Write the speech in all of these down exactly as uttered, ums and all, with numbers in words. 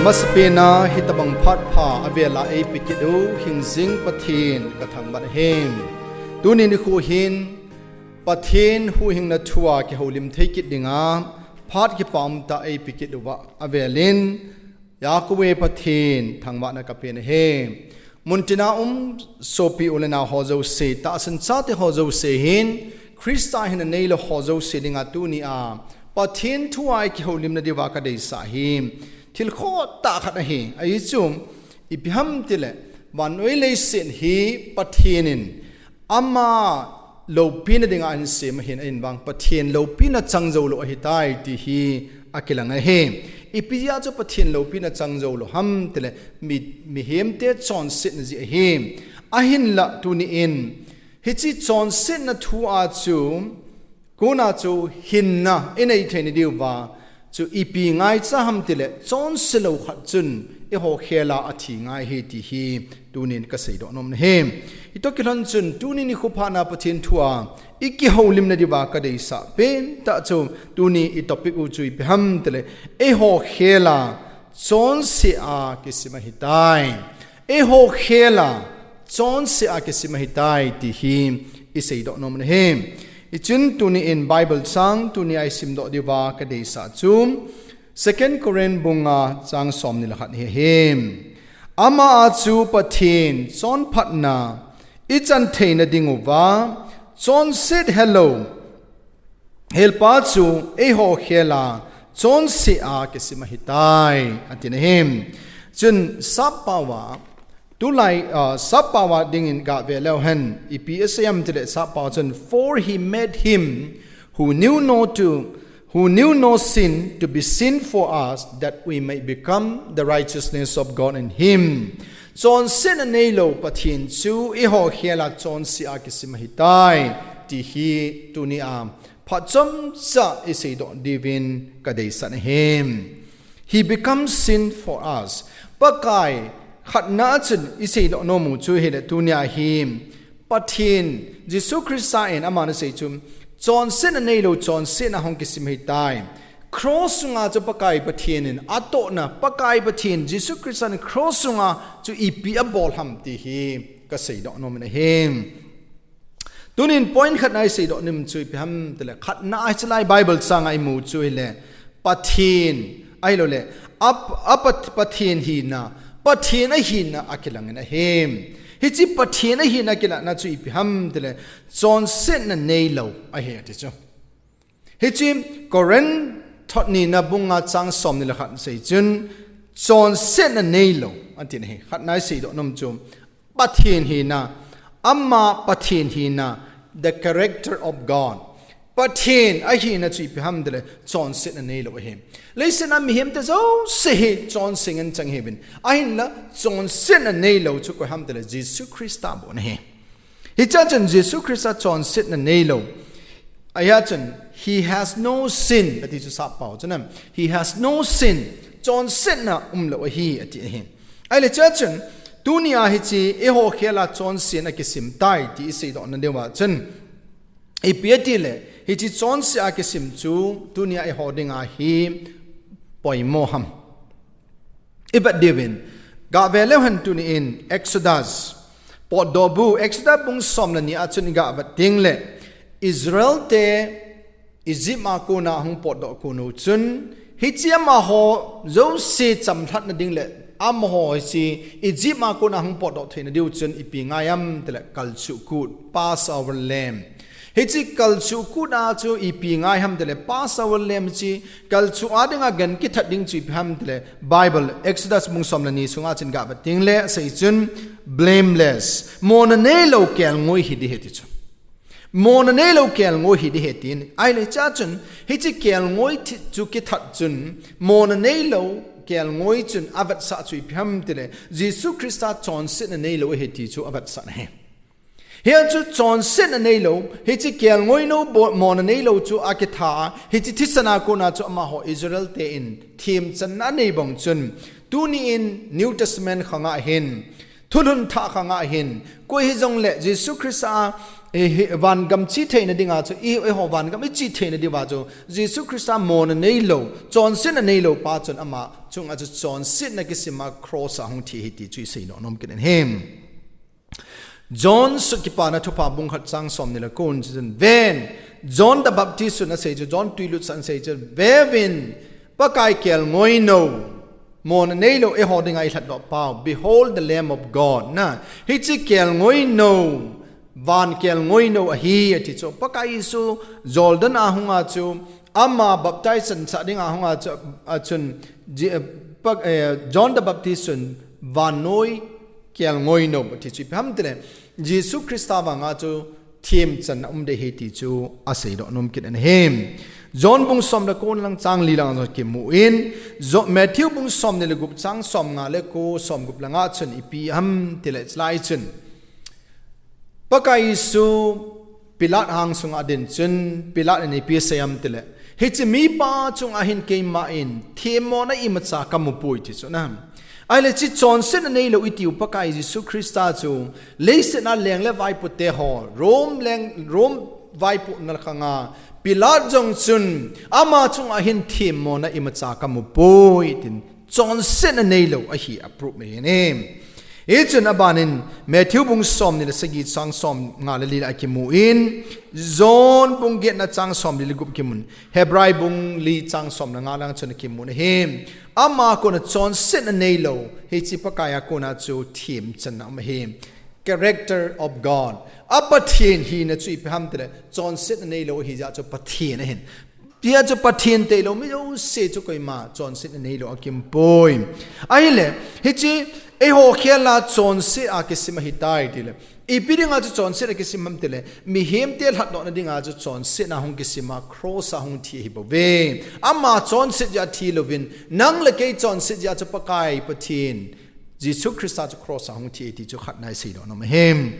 Masapen a hitabang phat pha avela eipeh kit u hingjing Pathen kathangvah e. Tuni nikho hin Pathen huhhingna thua kihoulim thei kit dinga phat kipah umtah eipeh kit uva avelin Yahweh Pathen thangvahna kapen e. Muntina um sopi u le nao ho jouse, tahsan chate ho jouse hin, Christa hinna neilou ho jouse dinga tunia Pathen thua ikihoulimna diuva kadeisah hi thil khohtah khat ahi. Ahi chu, ipi ham tile, vannoi leiset hi Pathen in ama loupina dinga ahin sem ahin, ahin vang Pathen loupina chang joulou ahitai ti hi akilang ahi. Ipi jeh a chu Pathen loupina chang joulou ham tile, mi, mihemte chonsetna jeh ahi. Ahinla tuni in, hiche chonsetna thua chu, kona chu hinna inei theina diuva chu ipi ngaicha ham tile, chonse lou khat chun eiho khela athi ngai ahi ti hi tunin kaseidoh nom ahi. Hitoh kilhon chun tuni nikho phatna Pathen thua ikihoulimna diuva kadeisah pentah chu tuni itopic u chu ipi ham tile, eiho khela chonse a kisim ahitai. Eiho khela chonse a kisim ahitai ti hi iseidoh nom ahi. Hichun tuni in Bible chang tunia isimdoh diuva kadeisah chu Second Corinth bung nga chang somni le khat hi ahi. Ama a chu Pathen chonphatna ichan theina diuva chonset helou helpa chu eiho khela chonse a kisim ahitai, ati ahi. Chun sappao a, tulai, ah, sappao a dingin gave leu hen, ipi asei ham tile sappao chun, "For he made him who knew no to, who knew no sin to be sin for us, that we may become the righteousness of God in him." Chonsetna neilou Pathen chu eiho khela chonse a kisim ahitai, ti hi tunia phatchomcha iseidoh diuvin kadeisah ahi. He becomes sin for us. Pakai khatna chun iseidoh nom u chu hile tunia hi Pathen, Jesu Christa in aman asei chu, chonsetna neilou chonsetna hung kisim ahitai. Cross sunga chu Pakai Pathen in atohna, Pakai Pathen, Jesu Christa in cross sunga chu ipi abol ham ti hi kaseidoh nom ahi. Tunin point khatna iseidoh nom chu ipi ham tile, khatna a hichelai Bible changa imu chu hile, Pathen, ahilouleh, a, a Pat-, Pathen hina, Pathen ahina akilangin ahi. Hiche Pathen ahina kilahna chu ipi ham tile, chonsetna neilou ahi ati chu. Hiche Corinth thot nina bung nga chang somni le khat sei chun, chonsetna neilou, ati ahi. Khatna iseidoh nom chu, Pathen hina, ama Pathen hina, the character of God. Pathen ahina chu ipi ham tile, chonsetna neilou ahi. Leiset a mihemte jouse hi chonse ngen chang ahiuvin. Ahinla, chonsetna neilou chu koi ham tile, Jesu Christa bou ahi. Hichea chun Jesu Christa chonsetna neilou. Ahia chun, he has no sin, ati chu sappao chun, he has no sin. Chonsetna umlou ahi, ati ahi. Ahile chea chun, tunia hiche eiho khela chonse a kisim tai ti iseidohna diuva chun, ipi atile, hiche chonse a kisim chu, tunia eiho dinga hi poimo ham. Ivet diuvin, gave leu hen tuni in Exodus, potdoh bu, Exodus bung som le ni a chun igavet ding le, Israel te Egypt a kona ahung potdoh kon u chun, hiche amaho jouse chamlhatna ding le, amaho hiche Egypt a kona ahung potdoh theina diu chun ipi ngai ham tile kalchuh kut, Passover lamb. Hiche kalchuh kut a chu ipi ngai ham tile Passover lamb hiche kalchuh a dinga gan kithat ding chu ipi ham tile Bible Exodus bung som le ni sunga chun gavet ding le asei chun blameless. Mona neilou kelngoi hi ding ahi ti chu. Mona neilou kelngoi hi ding ahi tin. Ahile chea chun hiche kelngoi thi-, chu kithat chun mona neilou kelngoi chun avetsah chu ipi ham tile Jesu Christa chonsetna neilou ahi ti chu avetsah ahi. Hia chu chonsetna neilou, hiche kelngoi nou bo-, mona neilou chu akitha a, hiche thisan a kona chu amaho Israel te in themchanna anei bang chun, tuni in New Testament khanga hin, thulhun thah khang a hin, koi hijongle Jesu Christa a, eh, hi, vangam chi theina dinga chu, i, eiho vangam i chi theina diuva chu, Jesu Christa mona neilou, chonsetna neilou pa chun ama chunga chu chonsetna kisima cross a hung thi ahi ti chu i seidoh nom kit in ahi. John sut Kipana Thupha bung khat chang somni le ko chun, ven, John the Baptist chun asei chu, John twilut chun asei chu, veuvin, Pakai kelngoi nou, mona neilou eiho dinga eilhatdoh pau, behold the Lamb of God, na, hiche kelngoi nou, van kelngoi nou ahi, ati chu. Pakai Jesu Jordan a hunga chu, ama baptize chansah dinga hunga chu, a chun, Ji-, eh, Pak-, eh, John the Baptist chun, vannoi kelngoi nou, ati chu ipi ham tile, Jesu Christa vanga chu themchanna um ding ahi ti chu aseidoh nom kit in ahi. John bung som le ko lang chang li lang jong kimu in, Jo-, Matthew bung somni le gup chang somnga le ko, somgup langa chun ipi ham tile, chulai chun Pakai Jesu Pilat hangsunga adin chun, Pilat in ipi asei ham tile, hiche mipa chunga hin keima in themmona imacha kamu poi, ti chu na. Ahile hiche chonsetna neilou itiu Pakai Jesu Christa chu, leiset a leng le vaipo te ho, Rome leng, Rome vaipo na khanga, Pilat jong chun, ama chunga hin themmona imacha kamu poi, tin chonsetna neilou ahi a proof ahi ne. Hichun abanin Matthew bung somni le sagi chang somnga le li la kimu in, John bung getna chang somli le gup kimun, Hebrai bung li chang som le nga lang chun kimun ahi. Ama kona chonsetna neilou, hiche Pakai a kona chu themchanna um ahi. Character of God. A Pathen hina chu ipi ham tile, chonsetna neilou ahi jeh chu Pathen ahin. Tia chu Pathen tailou mi jouse chu koima chonsetna neilou akimpoi. Ahile, hiche eiho khel a chonset a kisim ahitai tile, ipi dinga chu chonset a kisim ham tile, mihem te lhatdohna dinga chu chonsetna hung kisima cross a hung thi ahi bouve. Ama chonset jeh a thi louvin, nang le kei chonset jeh a chu Pakai Pathen Jesu Christa chu cross a hung thi ahi ti chu khatna iseidoh nom ahi.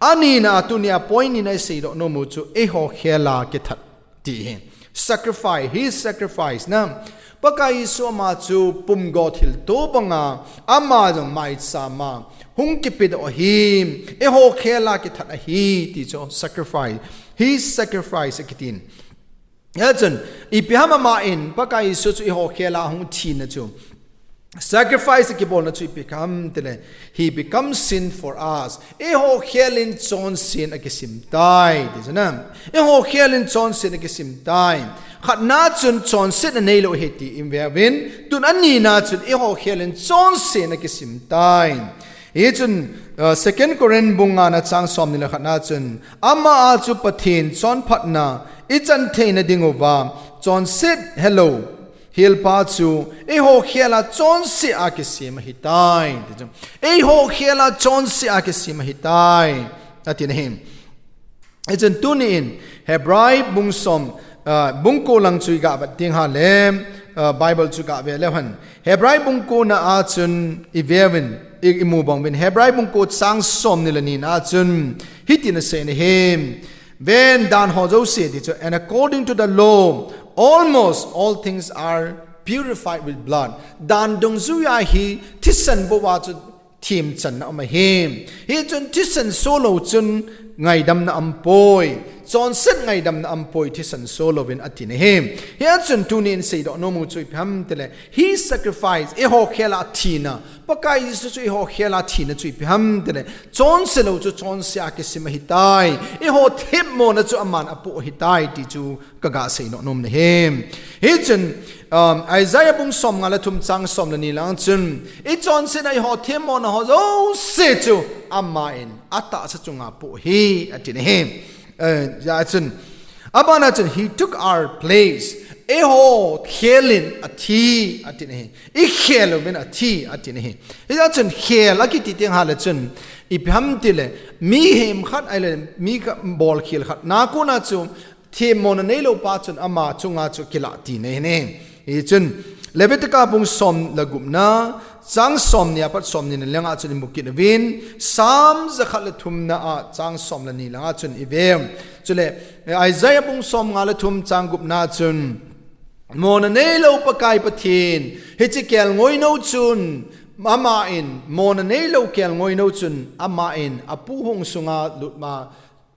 Anina, tunia point nina iseidoh nom u chu eiho khel a kithat ti ahi. Sacrifice, his sacrifice na. Pakai Jesu ama chu pumgo thilto banga, ama jong maichama hung kipedoh ahi, eiho khel a kithat ahi ti chu sacrifice, his sacrifice akitin. Hijeh chun, ipi ham aman Pakai Jesu chu eiho khel a hung thina chu, sacrifice akibolna chu ipi ham tile, he becomes sin for us. Eiho khel in chonset a kisim tai, ti chu na. Eiho khel in chonset a kisim tai. Khatna chun chonsetna neilou ahi ti imu uvin, tun anina chun eiho khel in chonset a kisim tai. Hichun, uh, Second Corinth bung ngana chang somni le khatna chun, ama a chu Pathen chonphatna ichan theina diuva, chonset helou helpa chu eiho khel a chonset a kisim ahitai, ti chu. Eiho khel a chonset a kisim ahitai, ati na ahi. Hichun tuni in Hebrai bung som, ah, bung ko lang chu iga vet ding ahile, ah, Bible chu gave leu hen. Hebrai bung ko na a chun ive uvin, i, imu bang uvin. Hebrai bung ko chang somni le ni na a chun hitin asei na ahi. Ven, dan ho jouse ti chu, and according to the law, almost all things are purified with blood. Dan dungjuiya hi thisan bou a chu themchanna um ahi. Hichun thisan solou chun ngaidamna umpoi. Chonset ngaidamna umpoi, thisan solouvin ati na ahi. Hichun tuni in seidoh nom u chu ipi ham tile, his sacrifice, eiho khel a thina, Pakai Jesu chu eiho khel a thina chu ipi ham tile, chonse lou chu chonse a kisim ahitai. Eiho themmona chu aman apoh ahitai ti chu kaga seidoh nom na ahi. Hichun, um, Isaiah bung somnga le thum chang som le ni lang chun, ichonsetna eiho themmona ho jouse chu aman atahsa chunga apoh ahi, ati na ahi. Eh, hijeh chun, abana chun, he took our place. Eiho khel in athi, ati na ahi. Ikhel uvin athi, ati na ahi. Hijeh chun khel akiti teng ahile chun, ipi ham tile, mihem khat ahile, mi khat bolkhel khat na kona chu, themmona neilou pa chun ama chunga chu kilah tina ahi. Hichun, Leviticus bung som le gupna, chang somni apat somni na langa chun imu kit uvin, Psalm jakhat le thumna a chang som le ni langa chun ive u. Chule, Isaiah bung somnga le thum chang gupna chun, mona neilou Pakai Pathen, hiche kelngoi nou chun, Ama in mona neilou kelngoi nou chun, ama in apu hung sunga lutma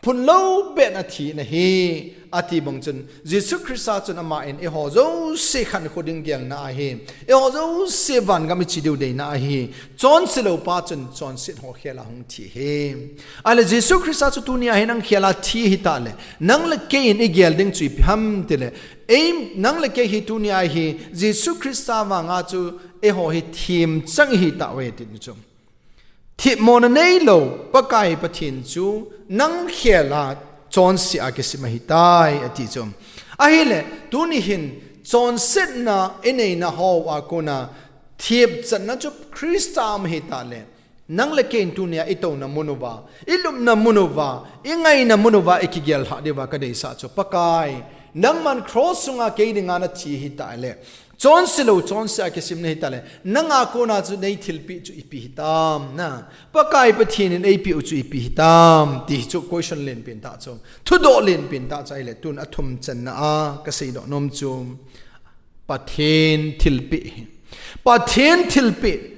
phunlou beh a thi nahi, ati bang chun, Jesu Christa chun ama in eiho jouse khankho ding gelna ahi, eiho jouse vangam iche diu deina ahi, chonse lou pa chun chonset ho khel a hung thi ahi. Ahile Jesu Christa chu tunia hi nang khel a thi hita le, nang le kei in igel ding chu ipi ham tile, ei, nang le kei hi tunia hi Jesu Christa vanga chu eiho hi themchang ihi tauve ti chu. Themmona neilou Pakai Pathen chu nang khel a chonse a kisim ahitai, ati chu. Ahile, tuni hin chonsetna ineina hoa kona themchanna chu Christa um ahita le, nang le kei in tunia itouna mun uva, ilupna mun uva, ingaina mun uva ikigel lhah diuva kadeisah chu, Pakai, nangman cross sunga kei dinga nathi ahita le, chonse lou chonse a kisim nahita le, nanga kona chu neithilpeh chu ipi hitam na, Pakai Pathen in eipeh u chu ipi hitam, ti chu question lenpen tah chu, thudoh lenpen tah chu ahile, tun athumchanna a kaseidoh nom chu, Pathen thilpeh hi. Pathen thilpeh,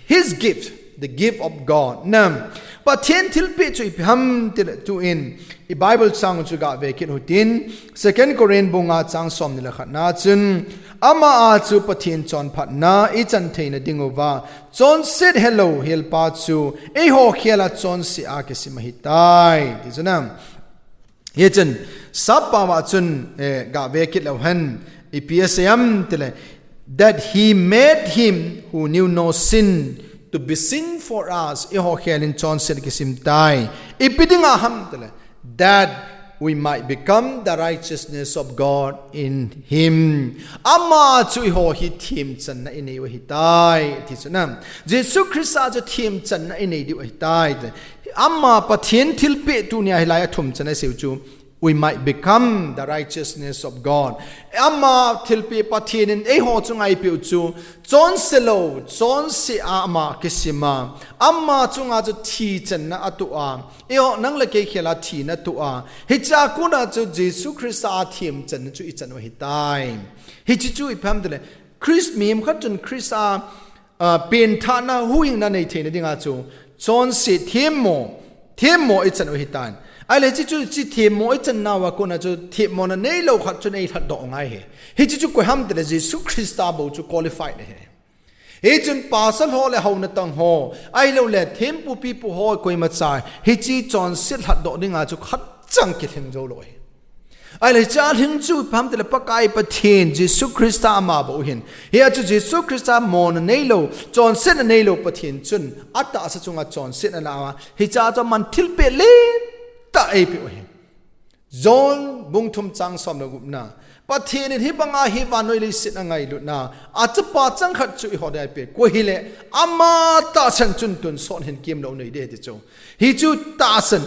his gift, the gift of God. Na, Pathen thilpeh chu ipi ham tile, tun i Bible chang chu gave kit uhitin, Second Corinth bung nga chang somni le khat na chun, ama a chu Pathen chonphatna ichan theina diuva, chonset helou helpa chu eiho khel a chonse a kisim ahitai, ti chu na. Hichun, sappao a chun, eh, gave kit leu hen, ipi asei em tile, that he made him who knew no sin to be sin for us, eiho khel in chonset kisim tai. Ipi dinga ham tile, that we might become the righteousness of God in him. Ama chu eiho hi themchanna inei u ahitai, ti chu na. Jesu Christa chu themchanna inei diu ahitai. Ama Pathen thilpeh tunia hilai a thumchan asei u chu, we might become the righteousness of God. Ama thilpeh Pathen in eiho chunga eipeh u chu, chonse lou chonse a ama kisim a, ama chunga chu thichanna atoh a, eiho nang le kei khel a thina atoh a, hichea kona chu Jesu Christa a themchanna chu ichan u ahitai. Hiche chu ipi ham tile, Christ, mihem khat chun Christa a, penthahna, huhhingna nei theina dinga chu, chonse themmo, themmo ichan u ahitan. Ahile hiche chu, hiche themmo ichan nauva kona chu, themmona neilou khat chun eilhatdoh ngai ahi. Hiche chu koi ham tile Jesu Christa bou chu qualified ahi. Hichun pasal ho le houna tang ho, ahilouleh thempu pipu ho koima cha, hiche chonset lhatdoh dinga chu khatcha kilhing jou lou ahi. Ahile hichea lhing chu ipi ham tile Pakai Pathen, Jesu Christa ama bou ahin. Hia chu Jesu Christa mona neilou, chonsetna neilou Pathen chun, atahsa chunga chonsetna ala a, hichea chu aman thilpeh lentah eipeh u ahi. John bung thum chang som le gupna. Pathen in hibanga hi vannoi leiset angailutna, achapa changkhat chu eiho dinga eipeh. Koi hile, ama tahsan chun tonsot hinkho lou nei ding ti chu. Hichu tahsan,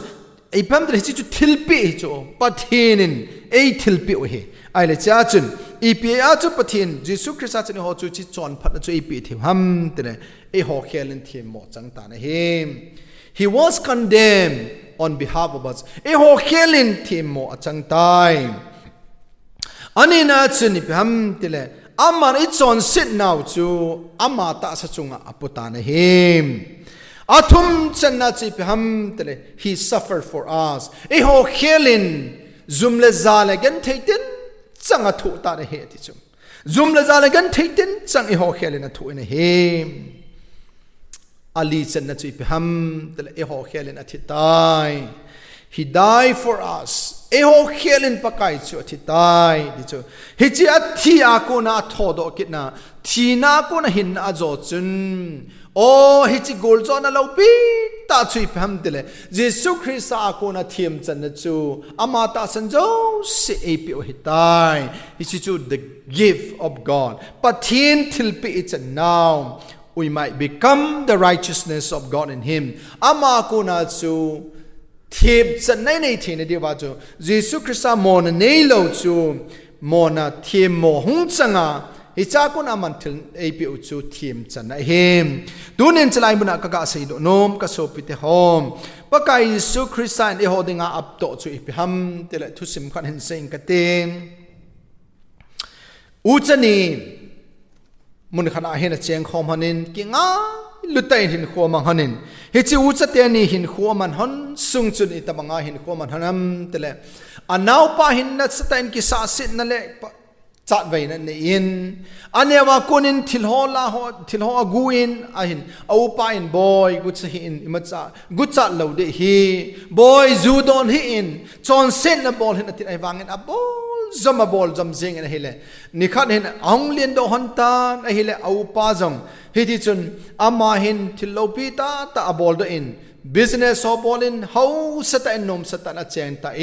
ipi ham tile hiche chu thilpeh hi chu, Pathen in eithilpeh u ahi. Ahile hichea chun, ipi a chu Pathen, Jesu Christa chun eiho chu hiche chonphatna chu eipeh thei u ham tile, eiho khel in themmo achang tan ahi. He was condemned on behalf of us. Eiho khel in themmo achang tai. Anina chun ipi ham tile, aman ichonset nau chu ama tahsa chunga apotan ahi. Athumchanna chu ipi ham tile, he suffered for us. Eiho khel in jum le ja le genthei tenchang athoh tan ahi ti chu. Jum le ja le genthei tenchang eiho khel in athoh in ahi. Alichanna chu ipi ham tile eiho khel in athi tai. He died for us. Eiho khel in Pakai chu athi tai, ti chu. Hiche athi a kona athodoh kitna, thina a kona hinna ajo chun, o, hiche goljona loupi tah chu ipi ham tile, Jesu Christa a kona themchanna chu, ama tahsan jouse eipeh u ahitai. Hiche chu the gift of God. Pathen thilpeh ichan nau. We might become the righteousness of God in him. Ama kona chu themchanna inei theina diuva chu, Jesu Christa mona neilou chu, mona themmo hung chang a, hichea kona aman thil eipeh u chu themchanna ahi. Tunin chulai muna kaga seidoh nom, kasopite ho, Pakai Jesu Christa in eiho dinga aptoh chu ipi ham tile thusim khat hin sei inge kati. Uchani, mun khat a hin acheng khom lhonin, kingailu tah in hinkho amang lhonin, hiche ucha teni hinkho aman lhon sung chun itobanga hinkho aman lhon ham tile, anaopa hin nasatah in kisahsetna le pa- chatveina anei in, aneo a konin thil ho la ho, thil ho agu in, ahin, aupa in, "Boi, gucha hih in, imacha guchat lou ding ahi. Boi, ju don hih in, chonsetna bol hih in," atin, ahivangin abol jom, abol jom jeng in ahile, nikhat hin ahung lendoh lhon tan ahile, aupa jong hiti chun ama hin thil loupi tahtah abol doh in, business ho bol in, hausatah in, nomsatah in acheng tan,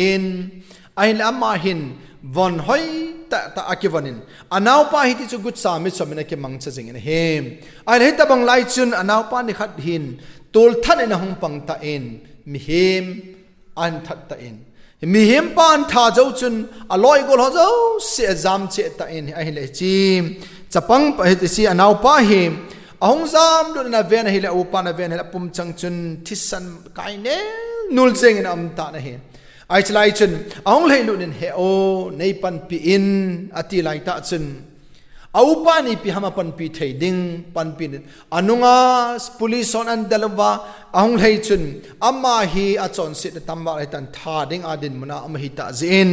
ahinla ama hin von hoi tahtah akivon in, anaopa hiti chu gucha michom in akimangcha jing in ahi. Ahile hitobang lai chun anaopa nikhat hin tolthat in ahung pang tan, mihem ahin that tan, mihem pa ahin that jou chun aloi agol ho jouse ajam cheh tan, ahile hiche chapang pa, hiche anaopa hi ahung jamlut in aven ahile, aupan aven ahile, apum chang chun thisan kai nelnul jeng in aum tan ahi. Ahichelai chun ahung lhailut in, "He o, neipanpi in," ati laitah chun, aupan ipi ham apanpi thei ding, panpi in, anunga police hon ahin del uva, ahung lhai chun, ama hi achonsetna tamval ahitan, tha dinga dinmun a um ahitah jeh in,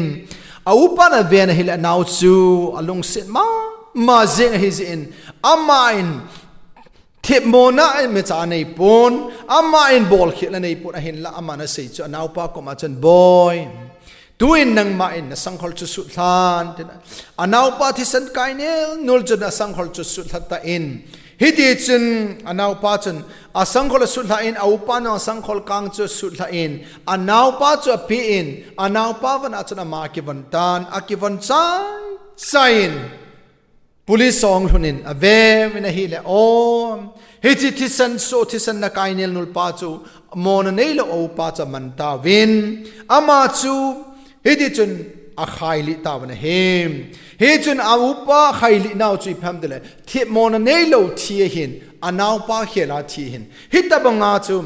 aupan aven ahile anao chu alungset mama jeng ahi jeh in, ama in themmona imacha aneipon, ama in bolkhelna aneipon, ahinla aman asei chu anaopa koma chun, "Boi, tuin nangma in nasangkhol chu sutlhan," tin, anaopa thisan kai nelnul chun asangkhol chu sutlha tan, hiti chun anaopa chun asangkhol asutlhan, aupan asangkhol kang chu asutlhan, anaopa chu apen, anaopa von a chun ama akivon tan, akivon chaichai in police ahung lhun in, aven ahile, o, hiche thisan soh, thisan nakai nelnul pa chu, mona neilou aupa chu aman tauvin, ama chu hiti chun akhailih tauvin ahi. Hichun aupa khailih nau chu ipi ham tile, themmona neilou thi ahin, anaopa khel a thi ahin. Hitobanga chu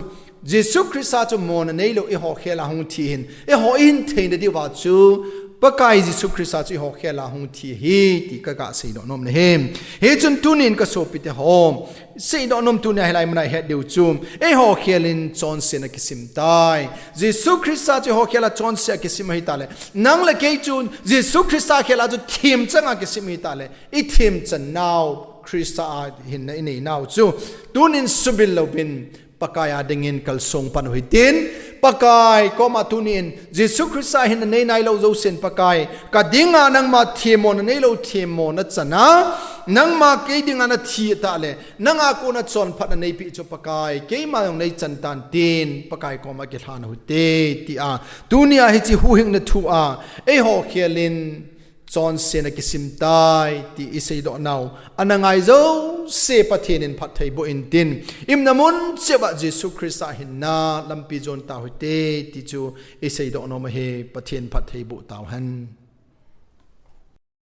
Jesu Christa chu mona neilou eiho khel a hung thi ahin, eiho ihin theina diuva chu Pakai Jesu Christa chu eiho khel a hung thi ahi ti kaga seidoh nom ahi. Hichun tunin kasopite ho, seidoh nom tunia hilai muna ihet diu chu, eiho khel in chonsetna kisim tai. Jesu Christa chu eiho khel a chonse akisim ahitah le, nang le kei chu Jesu Christa khel a chu themchang a kisim ahitah le, ithemchan nau, Christa a hinna inei nau chu tunin suhmil louvin Pakai a dingin kalsong pan u hitin, Pakai koma tunin Jesu Christa hinna nei nailou jousen, Pakai, kadinga nangma themmona neilou themmona chan a, nangma kei dinga nathi tah le, nanga kona chonphatna neipeh chu Pakai, keima jong neichan tan tin, Pakai koma kilhan u hite, tia tunia hiche huhhingna thu a eiho khel in chonsetna kisim tai ti iseidoh nau ana ngai jouse Pathen in phatthei boh intin, iumna mun cheh uva Jesu Christa hinna lampi jon tau hite ti chu iseidoh nom ahi. Pathen phatthei boh tauhen.